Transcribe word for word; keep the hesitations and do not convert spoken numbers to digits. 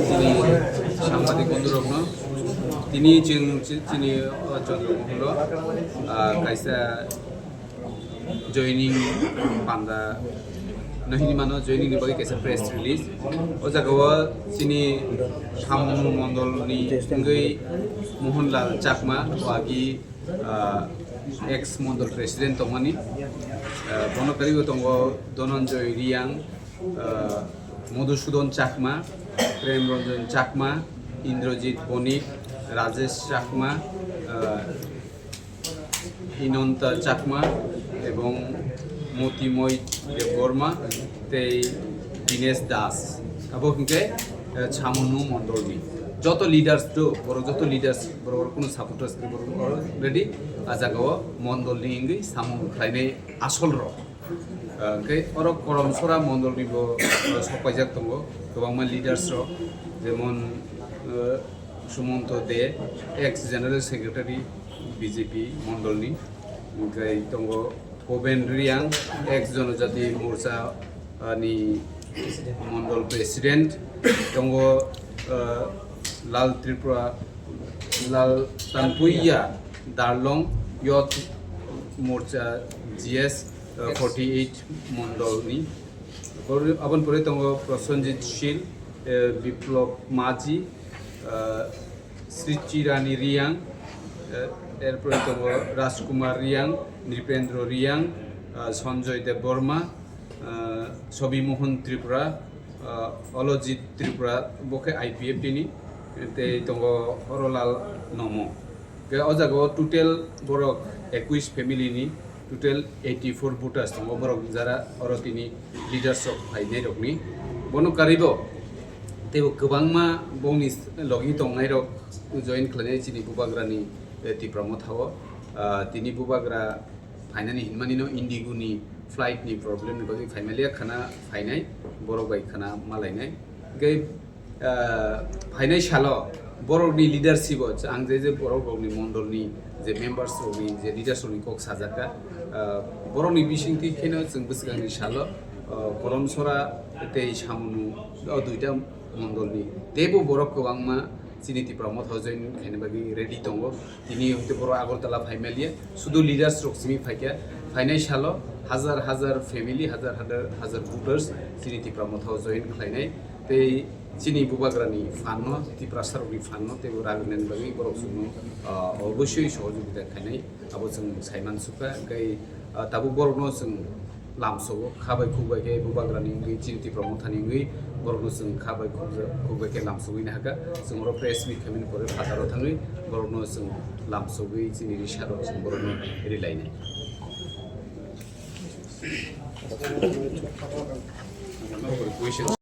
Chini sambadi bondhurokno tini chwng chi-, chini, o, Chandra Moholo, ah, kaisa joining panda no hinwi mano, joining ni bagwi kaisa press release. O jaga o chini Samunu Mondol ni wngwi Mohanlal Chakma, o agi, ah, ex Mondol president tongmani. Ah, bono karwi tongo Dhananjay Reang, ah, Madhusudan Chakma, Prem Ranjan Chakma, Indrajit Bonik, Rajesh Chakma, ah, Inanta Chakma ebong Motimoy Debbarma tei Dinesh Das. Abo hwnkhe, eh, Samunu Mondolni joto leaders to, borok joto leaders, borok kuno supporters, borok already a jagao Mondolni wngwi samung khlainai asol rok. Eh, hwnkhe oro Korom Sora Mondolnibo, eh, sokpaijak tongo, kwbangma leaders rok, jemon, eh, Sumanto De, ex General Secretary B J P Mondolni, hwnkhe tongo Koben Reang, ex Janajati Morcha, ah, ni Mondol President, tongo, ah, Lal Tripura, Lal Tanpuia Darlong, Youth Morcha G S, ah, forty eight Mondolni. Aboni pore tongo Prosenjit Shil, eh, Biplop Maji, eh, Srichirani Riang, eh, erpore tongo Rajkumar Riang, Nripendra Riang, eh, Sanjoy Debbarma, eh, Sobi Mohan Tripura, eh, Olojit Tripura, bo khe I P F T ni, tei tongo Horolal Nomo. Khe o jaga o total borok ekwis family ni total eighty four voters tongo, borok jara oro tini leaders rok phainai rok ni. Bono karwi bo teibo kwbangma bongni logi tongnai rok join khlainai chini bubagra ni, eh, Tipra Motha o. Ah, tini bubagra phainani hinmani no Indigo ni flight ni problem ni bagwi phaimaliya khana phainai, borok bai khana malainai. Hwnkhe, ah, phainai salo borokni leadership o ang je je borok rokni mondolni je members rokni je leaders rokni kok sajakha, ah, borokni bisingtwi kheno chwng bwswkangni salo, ah, Korom Sora tei Samunu o duita mondolni teibo borok kwbangma chini Tipra Motha o join khaina bagwi ready tongo. Tini hwnkhe borok Agartala phaimaliya, sudu leaders rok simi phaikha. Phainai salo hazar hazar family, hazar hazar, hazar voters chini Tipra Motha o join khlainai. Tei chini bubagrani phan no, Tiprasa rokni phan no teibo ragrinani bagwi borok chwngno, ah, obosoi sohojogita khainai, abo chwng saiman sukha. Hwnkhe, ah, tabuk borokno chwng lamsogo, kha bai khuk bai khe bubagrani wngwi, chini Tipra Mothani wngwi borokno chwng kha bai khuk, khuk bai khe lamsogwi nahakha. Chwng oro press meet khaimani pore phataro thangwi borokno chwng lamsogwi chini risarok chwng borokno rilainai.